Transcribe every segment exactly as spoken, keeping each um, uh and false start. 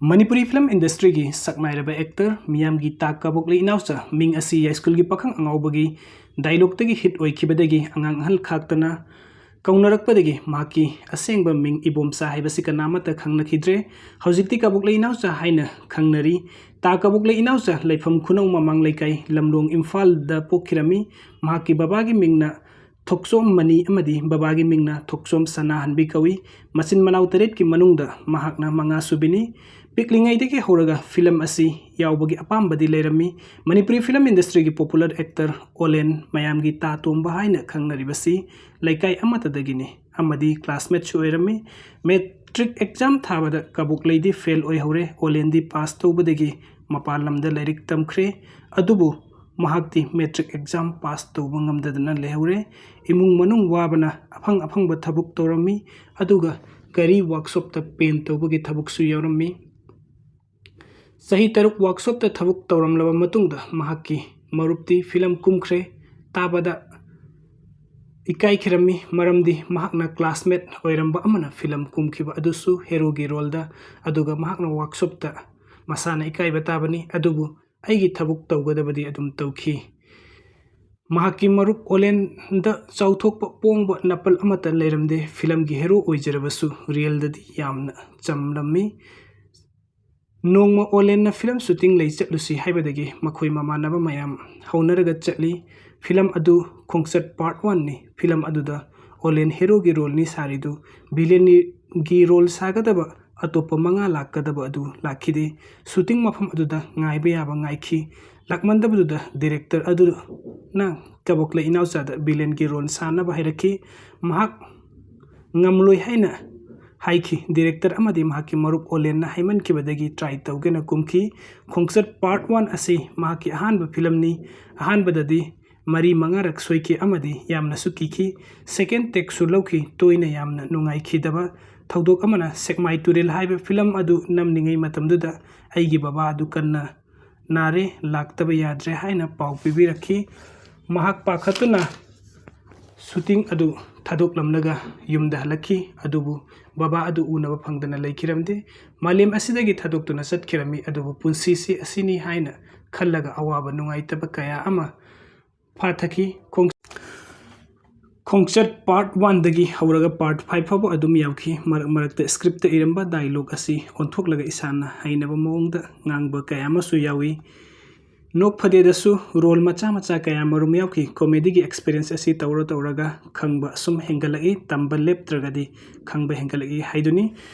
Manipuri film industryꯒꯤ ꯁꯛꯅꯥꯏꯔꯕ actor ꯃꯤꯌꯥꯝꯒꯤ ꯇꯥ ꯀꯕꯣꯛꯂꯩ ꯏꯅꯥꯎꯆꯥ ꯃꯤꯡ ꯑꯁꯤ ꯌꯥꯏꯁ꯭ꯀꯨꯜꯒꯤ ꯄꯥꯈꯪ ꯑꯉꯥꯎꯕꯒꯤ dialogueꯇꯒꯤ hit ꯑꯣꯏꯈꯤꯕꯗꯒꯤ ꯑꯉꯥꯡ ꯑꯍꯜ ꯈꯥꯛꯇꯅ ꯀꯧꯅꯔꯛꯄꯗꯒꯤ ꯃꯍꯥꯛꯀꯤ ꯑꯁꯦꯡꯕ ꯃꯤꯡ ꯏꯕꯣꯝꯆꯥ ꯍꯥꯏꯕꯁꯤ ꯀꯅꯥꯃꯠꯇ ꯈꯪꯅꯈꯤꯗ꯭ꯔꯦ꯫ ꯍꯧꯖꯤꯛꯇꯤ ꯀꯕꯣꯛꯂꯩ ꯏꯅꯥꯎꯆꯥ ꯍꯥꯏꯅ ꯈꯪꯅꯔꯤ꯫ ꯇꯥ ꯀꯕꯣꯛꯂꯩ ꯏꯅꯥꯎꯆꯥ ꯂꯩꯐꯝ ꯈꯨꯅꯧ ꯃꯃꯥꯡ ꯂꯩꯀꯥꯏ, ꯂꯝꯂꯣꯡ, ꯏꯝꯐꯥꯜꯗ ꯄꯣꯛꯈꯤꯔꯝꯃꯤ꯫ ꯃꯍꯥꯛꯀꯤ ꯕꯕꯥꯒꯤ ꯃꯤꯡꯅ ꯊꯣꯛꯆꯣꯝ ꯃꯅꯤ ꯑꯃꯗꯤ ꯕꯕꯥꯒꯤ ꯃꯤꯡꯅ ꯊꯣꯛꯆꯣꯝ ꯁꯅꯥꯍꯟꯕꯤ ꯀꯧꯏ꯫ ꯃꯆꯤꯟ ꯃꯅꯥꯎ ꯇꯔꯦꯠꯀꯤ ꯃꯅꯨꯡꯗ ꯃꯍꯥꯛꯅ ꯃꯉꯥ ꯁꯨꯕꯤꯅꯤ꯫ ꯄꯤꯛꯂꯤꯉꯩꯗꯒꯤ ꯍꯧꯔꯒ film ꯑꯁꯤ ꯌꯥꯎꯕꯒꯤ ꯑꯄꯥꯝꯕꯗꯤ ꯂꯩꯔꯝꯃꯤ꯫ ꯃꯅꯤꯄꯨꯔꯤ film industryꯒꯤ popular actor ꯑꯣꯂꯦꯟ, ꯃꯌꯥꯝꯒꯤ ꯇꯥ ꯇꯣꯝꯕ ꯍꯥꯏꯅ ꯈꯪꯅꯔꯤꯕꯁꯤ ꯂꯩꯀꯥꯏ ꯑꯃꯠꯇꯗꯒꯤꯅꯤ ꯑꯃꯗꯤ classmateꯁꯨ ꯑꯣꯏꯔꯝꯃꯤ꯫ Matric exam ꯊꯥꯕꯗ ꯀꯕꯣꯛꯂꯩꯗꯤ fail ꯑꯣꯏꯍꯧꯔꯦ꯫ ꯑꯣꯂꯦꯟꯗꯤ pass ꯇꯧꯕꯗꯒꯤ ꯃꯄꯥꯟ ꯂꯝꯗ ꯂꯥꯏꯔꯤꯛ ꯇꯝꯈ꯭ꯔꯦ꯫ ꯑꯗꯨꯕꯨ ꯃꯍꯥꯛꯇꯤ matric exam pass ꯇꯧꯕ ꯉꯝꯗꯗꯅ ꯂꯩꯍꯧꯔꯦ꯫ ꯏꯃꯨꯡ ꯃꯅꯨꯡ ꯋꯥꯕꯅ ꯑꯐꯪ ꯑꯐꯪꯕ ꯊꯕꯛ ꯇꯧꯔꯝꯃꯤ, ꯑꯗꯨꯒ ꯒꯥꯔꯤ workshopꯇ paint ꯇꯧꯕꯒꯤ ꯊꯕꯛꯁꯨ ꯌꯥꯎꯔꯝꯃꯤ꯫ ꯆꯍꯤ ꯇꯔꯨꯛ workshopꯇ ꯊꯕꯛ ꯇꯧꯔꯝꯂꯕ ꯃꯇꯨꯡꯗ ꯃꯍꯥꯛꯀꯤ ꯃꯔꯨꯞꯇꯤ film ꯀꯨꯝꯈ꯭ꯔꯦ꯫ ꯇꯥꯕꯗ ꯏꯀꯥꯏꯈꯤꯔꯝꯃꯤ, ꯃꯔꯝꯗꯤ ꯃꯍꯥꯛꯅ classmate ꯑꯣꯏꯔꯝꯕ ꯑꯃꯅ film ꯀꯨꯝꯈꯤꯕ ꯑꯗꯨꯁꯨ heroꯒꯤ roleꯗ, ꯑꯗꯨꯒ ꯃꯍꯥꯛꯅ workshopꯇ ꯃꯁꯥꯅ ꯏꯀꯥꯏꯕ ꯇꯥꯕꯅꯤ꯫ ꯑꯗꯨꯕꯨ ꯑꯩꯒꯤ ꯊꯕꯛ ꯇꯧꯒꯗꯕꯗꯤ ꯑꯗꯨꯝ ꯇꯧꯈꯤ꯫ ꯃꯍꯥꯛꯀꯤ ꯃꯔꯨꯞ ꯑꯣꯂꯦꯟꯗ ꯆꯥꯎꯊꯣꯛꯄ ꯄꯣꯡꯕ ꯅꯥꯄꯜ ꯑꯃꯠꯇ ꯂꯩꯔꯝꯗꯦ꯫ Filmꯒꯤ hero ꯑꯣꯏꯖꯔꯕꯁꯨ realꯗꯗꯤ ꯌꯥꯝꯅ ꯆꯝꯂꯝꯃꯤ꯫ ꯅꯣꯡꯃ ꯑꯣꯂꯦꯟꯅ film shooting ꯂꯩ ꯆꯠꯂꯨꯁꯤ ꯍꯥꯏꯕꯗꯒꯤ ꯃꯈꯣꯏ ꯃꯃꯥꯟꯅꯕ ꯃꯌꯥꯝ ꯍꯧꯅꯔꯒ ꯆꯠꯂꯤ꯫ Film ꯑꯗꯨ ꯈꯣꯡꯆꯠ part oneꯅꯤ꯫ Film ꯑꯗꯨꯗ ꯑꯣꯂꯦꯟ heroꯒꯤ roleꯅꯤ ꯁꯥꯔꯤꯗꯨ꯫ Villainꯒꯤ role ꯁꯥꯒꯗꯕ ꯑꯇꯣꯞꯄ ꯃꯉꯥ ꯂꯥꯛꯀꯗꯕ ꯑꯗꯨ ꯂꯥꯛꯈꯤꯗꯦ꯫ Shooting ꯃꯐꯝ ꯑꯗꯨꯗ ꯉꯥꯏꯕ ꯌꯥꯕ ꯉꯥꯏꯈꯤ꯫ ꯂꯥꯛꯃꯟꯗꯕꯗꯨꯗ director ꯑꯗꯨꯅ ꯀꯕꯣꯛꯂꯩ ꯏꯅꯥꯎꯆꯥꯗ villainꯒꯤ role ꯁꯥꯅꯕ ꯍꯥꯏꯔꯛꯈꯤ꯫ ꯃꯍꯥꯛ ꯉꯝꯂꯣꯏ ꯍꯥꯏꯅ ꯍꯥꯏꯈꯤ꯫ Director ꯑꯃꯗꯤ ꯃꯍꯥꯛꯀꯤ ꯃꯔꯨꯞ ꯑꯣꯂꯦꯟꯅ ꯍꯥꯏꯃꯟꯈꯤꯕꯗꯒꯤ try ꯇꯧꯒꯦꯅ ꯀꯨꯝꯈꯤ꯫ ꯈꯣꯡꯆꯠ part one ꯑꯁꯤ ꯃꯍꯥꯛꯀꯤ ꯑꯍꯥꯟꯕ filmꯅꯤ꯫ ꯑꯍꯥꯟꯕꯗꯗꯤ ꯃꯔꯤ ꯃꯉꯥꯔꯛ ꯁꯣꯏꯈꯤ ꯑꯃꯗꯤ ꯌꯥꯝꯅꯁꯨ ꯀꯤꯈꯤ꯫ Second takeꯁꯨ ꯂꯧꯈꯤ, ꯇꯣꯏꯅ ꯌꯥꯝꯅ ꯅꯨꯡꯉꯥꯏꯈꯤꯗꯕ꯫ ꯊꯧꯗꯣꯛ ꯑꯃꯅ, ꯁꯦꯛꯃꯥꯏ ꯇꯨꯔꯦꯜ ꯍꯥꯏꯕ film ꯑꯗꯨ ꯅꯝꯂꯤꯉꯩ ꯃꯇꯝꯗꯨꯗ ꯑꯩꯒꯤ ꯕꯕꯥ ꯑꯗꯨ ꯀꯟꯅ ꯅꯥꯔꯦ, ꯂꯥꯛꯇꯕ ꯌꯥꯗ꯭ꯔꯦ ꯍꯥꯏꯅ ꯄꯥꯎ ꯄꯤꯕꯤꯔꯛꯈꯤ꯫ ꯃꯍꯥꯛ ꯄꯥꯈꯠꯇꯨꯅ shooting ꯑꯗꯨ ꯊꯥꯗꯣꯛꯂꯝꯂꯒ ꯌꯨꯝꯗ ꯍꯜꯂꯛꯈꯤ꯫ ꯑꯗꯨꯕꯨ ꯕꯕꯥ ꯑꯗꯨ ꯎꯅꯕ ꯐꯪꯗꯅ ꯂꯩꯈꯤꯔꯝꯗꯦ꯫ ꯃꯥꯂꯦꯝ ꯑꯁꯤꯗꯒꯤ ꯊꯥꯗꯣꯛꯇꯨꯅ ꯆꯠꯈꯤꯔꯝꯃꯤ꯫ ꯑꯗꯨꯕꯨ ꯄꯨꯟꯁꯤꯁꯤ ꯑꯁꯤꯅꯤ ꯍꯥꯏꯅ ꯈꯜꯂꯒ ꯑꯋꯥꯕ ꯅꯨꯡꯉꯥꯏꯇꯕ ꯀꯌꯥ ꯑꯃ ꯐꯥꯊꯈꯤ꯫ ꯈꯣꯡ-, ꯈꯣꯡꯆꯠ part one ꯗꯒꯤ ꯍꯧꯔꯒ part five ꯐꯥꯎꯕ ꯑꯗꯨꯝ ꯌꯥꯎꯈꯤ꯫ ꯃꯔꯛ ꯃꯔꯛꯇ script ꯇ ꯏꯔꯝꯕ dialogue ꯑꯁꯤ ꯑꯣꯟꯊꯣꯛꯂꯒ ꯏꯁꯥꯅ ꯍꯩꯅꯕ ꯃꯑꯣꯡꯗ ꯉꯥꯡꯕ ꯀꯌꯥ ꯑꯃꯁꯨ ꯌꯥꯎꯏ꯫ ꯅꯣꯛ ꯐꯗꯦꯗꯁꯨ role ꯃꯆꯥ ꯃꯆꯥ ꯀꯌꯥ ꯃꯔꯨꯝ ꯌꯥꯎꯈꯤ꯫ Comedy ꯒꯤ experience ꯑꯁꯤ ꯇꯧꯔ ꯇꯧꯔꯒ ꯈꯪꯕ ꯑꯁꯨꯝ ꯍꯦꯟꯒꯠꯂꯛꯏ, ꯇꯝꯕ ꯂꯦꯞꯇ꯭ꯔꯒꯗꯤ ꯈꯪꯕ ꯍꯦꯟꯒꯠꯂꯛꯏ ꯍꯥꯏꯗꯨꯅꯤ꯫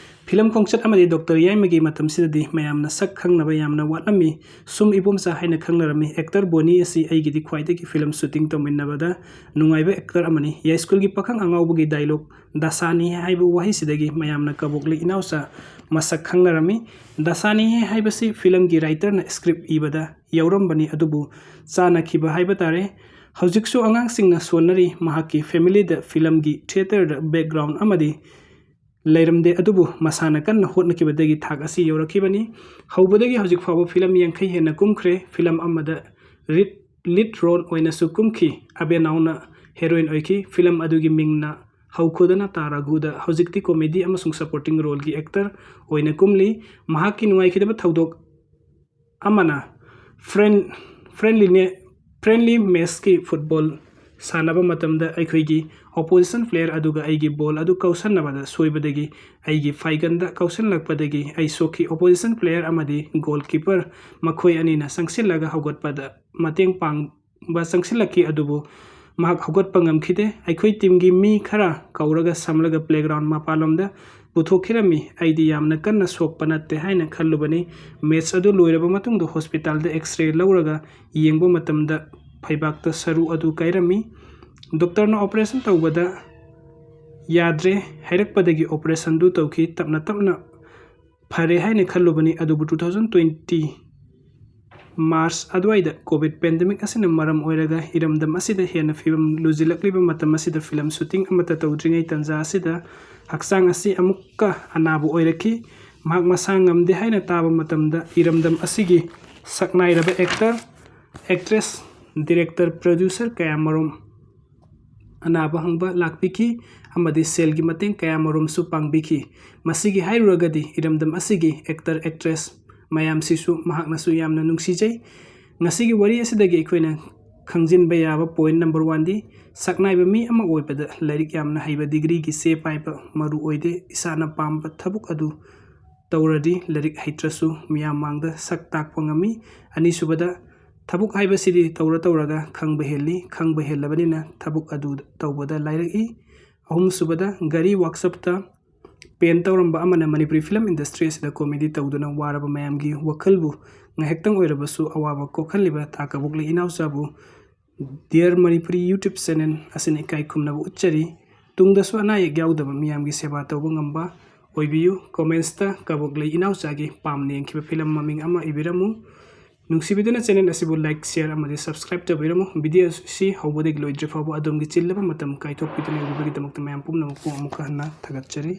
ꯐꯤꯂꯝ ꯈꯣꯡꯆꯠ ꯑꯃꯗꯤ ꯗꯣꯛꯇꯔ ꯌꯥꯏꯃꯒꯤ ꯃꯇꯝꯁꯤꯗꯗꯤ ꯃꯌꯥꯝꯅ ꯁꯛ ꯈꯪꯅꯕ ꯌꯥꯝꯅ ꯋꯥꯠꯂꯝꯃꯤ꯫ ꯁꯨꯝ ꯏꯕꯣꯝꯆꯥ ꯍꯥꯏꯅ ꯈꯪꯅꯔꯝꯃꯤ꯫ Actor ꯕꯣꯅꯤ ꯑꯁꯤ ꯑꯩꯒꯤꯗꯤ ꯈ꯭ꯋꯥꯏꯗꯒꯤ ꯐꯤꯂꯝ shooting ꯇꯧꯃꯤꯟꯅꯕꯗ ꯅꯨꯡꯉꯥꯏꯕ actor ꯑꯃꯅꯤ꯫ ꯌꯥꯏꯁ꯭ꯀꯨꯜꯒꯤ ꯄꯥꯈꯪ ꯑꯉꯥꯎꯕꯒꯤ dialogue ꯗꯁꯥꯅꯤ ꯍꯥꯏꯕ ꯋꯥꯍꯩꯁꯤꯗꯒꯤ ꯃꯌꯥꯝꯅ ꯀꯕꯣꯛꯂꯤ ꯏꯅꯥꯎꯆꯥ ꯃꯁꯛ ꯈꯪꯅꯔꯝꯃꯤ꯫ ꯗꯁꯥꯅꯤ ꯍꯥꯏꯕꯁꯤ ꯐꯤꯂꯝꯒꯤ writer ꯅ script ꯏꯕꯗ ꯌꯥꯎꯔꯝꯕꯅꯤ, ꯑꯗꯨꯕꯨ ꯆꯥꯟꯅꯈꯤꯕ ꯍꯥꯏꯕ ꯇꯥꯔꯦ꯫ ꯍꯧꯖꯤꯛꯁꯨ ꯑꯉꯥꯡꯁꯤꯡꯅ ꯁꯣꯟꯅꯔꯤ꯫ ꯃꯍꯥꯛꯀꯤ family ꯗ ꯐꯤꯂꯝꯒꯤ theatre ꯗ background ꯑꯃꯗꯤ ꯂꯩꯔꯝꯗꯦ, ꯑꯗꯨꯕꯨ ꯃꯁꯥꯅ ꯀꯟꯅ ꯍꯣꯠꯅꯈꯤꯕꯗꯒꯤ ꯊꯥꯛ ꯑꯁꯤ ꯌꯧꯔꯛꯈꯤꯕꯅꯤ꯫ ꯍꯧꯕꯗꯒꯤ ꯍꯧꯖꯤꯛ ꯐꯥꯎꯕ ꯐꯤꯂꯝ ꯌꯥꯡꯈꯩ ꯍꯦꯟꯅ ꯀꯨꯝꯈ꯭ꯔꯦ꯫ ꯐꯤꯂꯝ ꯑꯃꯗ lead, lead role ꯑꯣꯏꯅꯁꯨ ꯀꯨꯝꯈꯤ꯫ ꯑꯕꯦꯅꯥꯎꯅ heroine ꯑꯣꯏꯈꯤ꯫ ꯐꯤꯂꯝ ꯑꯗꯨꯒꯤ ꯃꯤꯡꯅ ꯍꯧꯈꯣꯗꯅ ꯇꯥ ꯔꯥꯒꯨꯗ꯫ ꯍꯧꯖꯤꯛꯇꯤ comedy ꯑꯃꯁꯨꯡ supporting role ꯒꯤ actor ꯑꯣꯏꯅ ꯀꯨꯝꯂꯤ꯫ ꯃꯍꯥꯛꯀꯤ ꯅꯨꯡꯉꯥꯏꯈꯤꯗꯕ ꯊꯧꯗꯣꯛ ꯑꯃꯅ friend, friendly ꯅꯦ-, friendly match ꯀꯤ football ꯁꯥꯟꯅꯕ ꯃꯇꯝꯗ ꯑꯩꯈꯣꯏꯒꯤ opposition player ꯑꯗꯨꯒ ꯑꯩꯒꯤ ball ꯑꯗꯨ ꯀꯥꯎꯁꯟꯅꯕꯗ ꯁꯣꯏꯕꯗꯒꯤ ꯑꯩꯒꯤ ꯐꯥꯏꯒꯟꯗ ꯀꯥꯎꯁꯜꯂꯛꯄꯗꯒꯤ ꯑꯩ ꯁꯣꯛꯈꯤ꯫ Opposition player ꯑꯃꯗꯤ goalkeeper ꯃꯈꯣꯏ ꯑꯅꯤꯅ ꯆꯪꯁꯤꯜꯂꯒ ꯍꯧꯒꯠꯄꯗ ꯃꯇꯦꯡ ꯄꯥꯡꯕ ꯆꯪꯁꯤꯜꯂꯛꯈꯤ, ꯑꯗꯨꯕꯨ ꯃꯍꯥꯛ ꯍꯧꯒꯠꯄ ꯉꯝꯈꯤꯗꯦ꯫ ꯑꯩꯈꯣꯏ team ꯒꯤ ꯃꯤ ꯈꯔ ꯀꯧꯔꯒ ꯁꯝꯂꯒ playground ꯃꯄꯥꯟꯂꯣꯝꯗ ꯄꯨꯊꯣꯛꯈꯤꯔꯝꯃꯤ꯫ ꯑꯩꯗꯤ ꯌꯥꯝꯅ ꯀꯟꯅ ꯁꯣꯛꯄ ꯅꯠꯇꯦ ꯍꯥꯏꯅ ꯈꯜꯂꯨꯕꯅꯤ꯫ Match ꯑꯗꯨ ꯂꯣꯏꯔꯕ ꯃꯇꯨꯡꯗ hospital ꯗ X-ray ꯂꯧꯔꯒ ꯌꯦꯡꯕ ꯃꯇꯝꯗ ꯐꯩꯕꯥꯛꯇ ꯁꯔꯨ ꯑꯗꯨ ꯀꯥꯏꯔꯝꯃꯤ꯫ Doctor ꯅ operation ꯇꯧꯕꯗ ꯌꯥꯗ꯭ꯔꯦ ꯍꯥꯏꯔꯛꯄꯗꯒꯤ operation ꯗꯨ ꯇꯧꯈꯤ꯫ ꯇꯞꯅ ꯇꯞꯅ ꯐꯔꯦ ꯍꯥꯏꯅ ꯈꯜꯂꯨꯕꯅꯤ, ꯑꯗꯨꯕꯨ two thousand twenty March ꯑꯗꯨꯋꯥꯏꯗ COVID pandemic ꯑꯁꯤꯅ ꯃꯔꯝ ꯑꯣꯏꯔꯒ ꯏꯔꯝꯗꯝ ꯑꯁꯤꯗ ꯍꯦꯟꯅ ꯐꯤꯕꯝ ꯂꯨꯁꯤꯜꯂꯛꯂꯤꯕ ꯃꯇꯝ ꯑꯁꯤꯗ ꯐꯤꯂꯝ shooting ꯑꯃꯠꯇ ꯇꯧꯗ꯭ꯔꯤꯉꯩ ꯇꯥꯟꯖꯥ ꯑꯁꯤꯗ ꯍꯛꯆꯥꯡ ꯑꯁꯤ ꯑꯃꯨꯛꯀ ꯑꯅꯥꯕ ꯑꯣꯏꯔꯛꯈꯤ꯫ ꯃꯍꯥꯛ ꯃꯁꯥ ꯉꯝꯗꯦ ꯍꯥꯏꯅ ꯇꯥꯕ ꯃꯇꯝꯗ ꯏꯔꯝꯗꯝ ꯑꯁꯤꯒꯤ ꯁꯛꯅꯥꯏꯔꯕ actor, actress, director, producer ꯀꯌꯥꯃꯔꯨꯝ ꯑꯅꯥꯕ ꯍꯪꯕ ꯂꯥꯛꯄꯤꯈꯤ ꯑꯃꯗꯤ ꯁꯦꯜꯒꯤ ꯃꯇꯦꯡ ꯀꯌꯥ ꯃꯔꯨꯝꯁꯨ ꯄꯥꯡꯕꯤꯈꯤ꯫ ꯃꯁꯤꯒꯤ ꯍꯥꯏꯔꯨꯔꯒꯗꯤ ꯏꯔꯝꯗꯝ ꯑꯁꯤꯒꯤ actor actress ꯃꯌꯥꯝꯁꯤꯁꯨ ꯃꯍꯥꯛꯅꯁꯨ ꯌꯥꯝꯅ ꯅꯨꯡꯁꯤꯖꯩ꯫ ꯉꯁꯤꯒꯤ ꯋꯥꯔꯤ ꯑꯁꯤꯗꯒꯤ ꯑꯩꯈꯣꯏꯅ ꯈꯪꯖꯤꯟꯕ ꯌꯥꯕ point number one ꯗꯤ ꯁꯛꯅꯥꯏꯕ ꯃꯤ ꯑꯃ ꯑꯣꯏꯕꯗ ꯂꯥꯏꯔꯤꯛ ꯌꯥꯝꯅ ꯍꯩꯕ, degree ꯒꯤ ꯆꯦ ꯄꯥꯏꯕ ꯃꯔꯨ ꯑꯣꯏꯗꯦ꯫ ꯏꯁꯥꯅ ꯄꯥꯝꯕ ꯊꯕꯛ ꯑꯗꯨ ꯇꯧꯔꯗꯤ ꯂꯥꯏꯔꯤꯛ ꯍꯩꯇ꯭ꯔꯁꯨ ꯃꯤꯌꯥꯝ ꯃꯥꯡꯗ ꯁꯛ ꯇꯥꯛꯄ ꯉꯝꯃꯤ꯫ ꯑꯅꯤꯁꯨꯕꯗ, ꯊꯕꯛ ꯍꯥꯏꯕꯁꯤꯗꯤ ꯇꯧꯔ ꯇꯧꯔꯒ ꯈꯪꯕ ꯍꯦꯜꯂꯤ꯫ ꯈꯪꯕ ꯍꯦꯜꯂꯕꯅꯤꯅ ꯊꯕꯛ ꯑꯗꯨ ꯇꯧꯕꯗ ꯂꯥꯏꯔꯛꯏ꯫ ꯑꯍꯨꯝꯁꯨꯕꯗ, ꯒꯥꯔꯤ workshop ꯇ paint ꯇꯧꯔꯝꯕ ꯑꯃꯅ ꯃꯅꯤꯄꯨꯔꯤ film industry ꯑꯁꯤꯗ comedy ꯇꯧꯗꯨꯅ ꯋꯥꯔꯕ ꯃꯌꯥꯝꯒꯤ ꯋꯥꯈꯜꯕꯨ ꯉꯥꯏꯍꯥꯛꯇꯪ ꯑꯣꯏꯔꯕꯁꯨ ꯑꯋꯥꯕ ꯀꯣꯛꯍꯜꯂꯤꯕ ꯊꯥ ꯀꯕꯣꯛꯂꯩ ꯏꯅꯥꯎꯆꯥꯕꯨ Dear Manipuri YouTube channel ꯑꯁꯤꯅ ꯏꯀꯥꯏ ꯈꯨꯝꯅꯕ ꯎꯠꯆꯔꯤ꯫ ꯇꯨꯡꯗꯁꯨ ꯑꯅꯥ ꯑꯌꯦꯛ ꯌꯥꯎꯗꯕ ꯃꯤꯌꯥꯝꯒꯤ ꯁꯦꯕꯥ ꯇꯧꯕ ꯉꯝꯕ ꯑꯣꯏꯕꯤꯌꯨ꯫ Comments ꯇ ꯀꯕꯣꯛꯂꯩ ꯏꯅꯥꯎꯆꯥꯒꯤ ꯄꯥꯝꯅ ꯌꯦꯡꯈꯤꯕ film ꯃꯃꯤꯡ ꯑꯃ ꯏꯕꯤꯔꯝꯃꯨ꯫ ꯅꯨꯡꯁꯤꯕꯤꯗꯨꯅ channel ꯑꯁꯤꯕꯨ like, share ꯑꯃꯗꯤ subscribe ꯇꯧꯕꯤꯔꯝꯃꯨ꯫ Video ꯑꯁꯤ ꯍꯧꯕꯗꯒꯤ ꯂꯣꯏꯗ꯭ꯔꯤ ꯐꯥꯎꯕ ꯑꯗꯣꯝꯒꯤ ꯆꯤꯜꯂꯕ ꯃꯇꯝ ꯀꯥꯏꯊꯣꯛꯄꯤꯗꯨꯅ ꯌꯦꯡꯕꯤꯕꯒꯤꯗꯃꯛꯇ ꯃꯌꯥꯝ ꯄꯨꯝꯅꯃꯛꯄꯨ ꯑꯃꯨꯛꯀ ꯍꯟꯅ ꯊꯥꯒꯠꯆꯔꯤ꯫